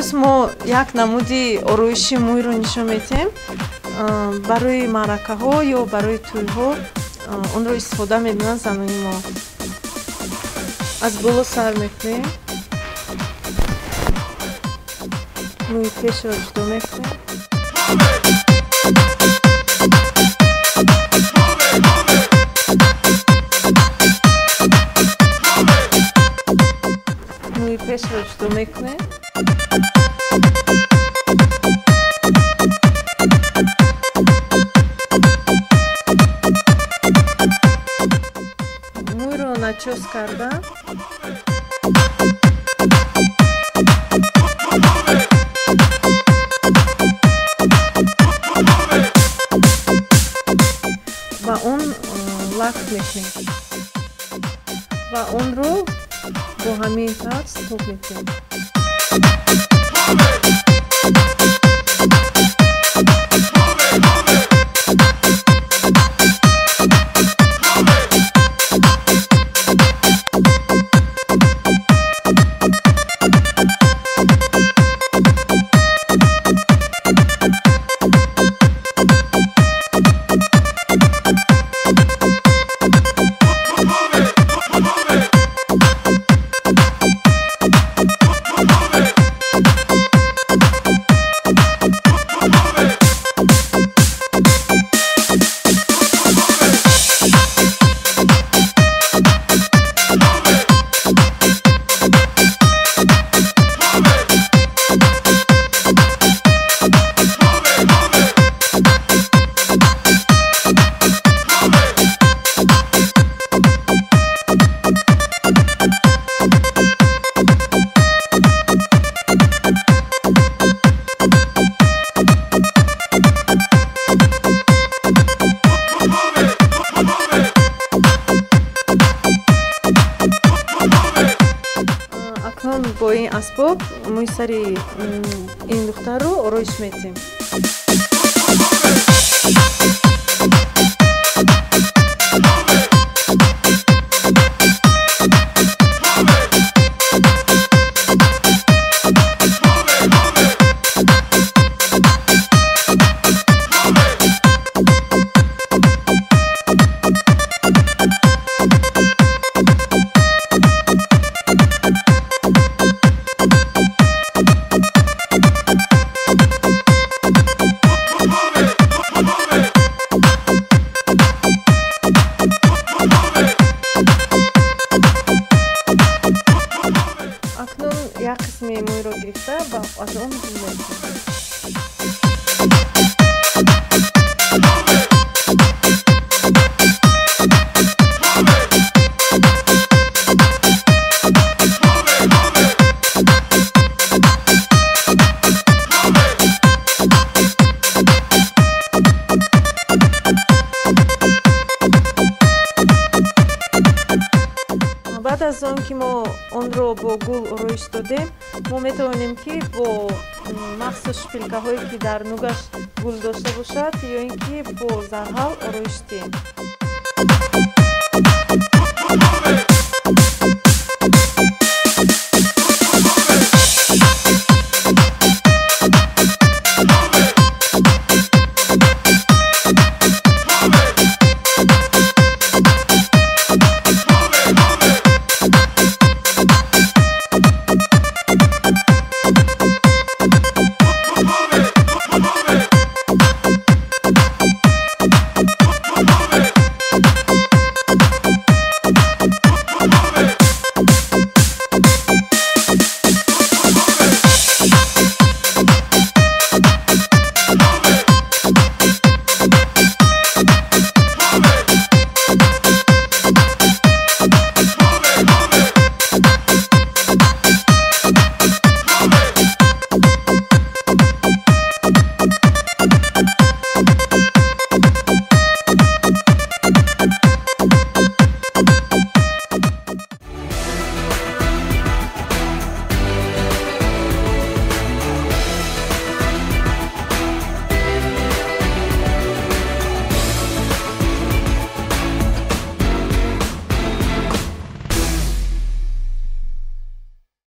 Имрӯз мо як намуди ороиши мӯйро нишон медиҳем. Барои маъракаҳо ё барои тӯйҳо онро истифода мебаранд занони мо. Аз боло сар мекунем. Мӯи пешро ҷудо мекунем. Мӯи пешро ҷудо мекунем. Мӯйро начос карда ва он лак мекунем ва онро бо ҳамин тарз тоб мекунем. Акнун бо ин асбоб мӯи сари ин духтарро ороиш медиҳем. Акнун як қисми мӯйро гирифта ва аз он гул мекунем. Баъд аз он ки мо онро бо гул ороиш додем, мо метавонем ки бо махсус шпилькаҳое ки дар нугаш гул дошта бошад ё ин ки бо зарҳал ороиш диҳем.